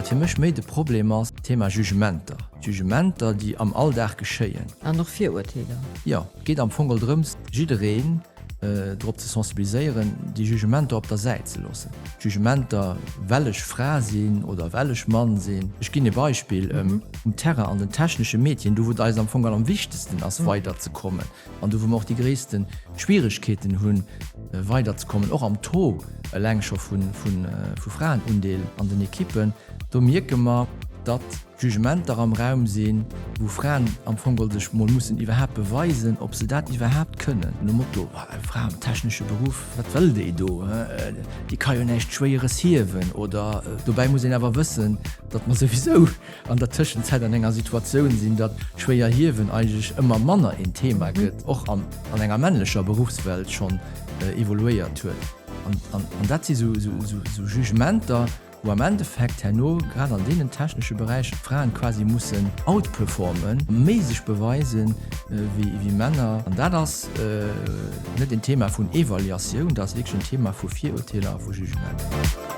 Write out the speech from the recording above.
Wat fir mech méi de Problem ass, d'Thema Jugementer. Jugementer, déi am Alldag geschéien. An och Virurteeler. Jo, et geet am Fong geholl drëms, jiddereen drop ze sensibiliséieren, déi Jugementer op der Säit ze loossen. Jugementer, well ech Fra sinn oder well ech Mann sinn. Ech ginn e Beispill, Um Terrain, an den technesche Medien, do wou et eis am Fong geholl am wichtegsten ass, weiderzekommen an do wou mer och déi gréisste Schwieregkeeten hunn, weiderzekommen, och am Taux eleng scho vu Fraenundeel an den Ekippen, do mierke mer, datt Jugementer am Raum sinn, wou Fraen am Fong geholl sech mol mussen iwwerhaapt beweisen, ob se dat iwwerhaapt kënnen. Nom Motto, Eng Fra am technesche Beruff, wat wëll déi do? Déi ka jo näischt Schwéieres hiewen. Oder dobäi muss een awer wëssen, datt mer souwisou an der Tëschenzäit an enger Situatioun sinn, datt schwéier hiewen eigentlech ëmmer manner een Thema gëtt, och an enger männlecher Beruffswelt schonn evoluéiert huet. An dat si sou Jugementer, wou am Endeffekt herno grad an deenen technesche Beräicher d'Fraen quasi mussen outperformen, méi sech beweisen wéi Männer. An dat ass net en Thema vun Evaluatioun, dat ass wierklech en Thema vu Virurteeler a vu Jugementer.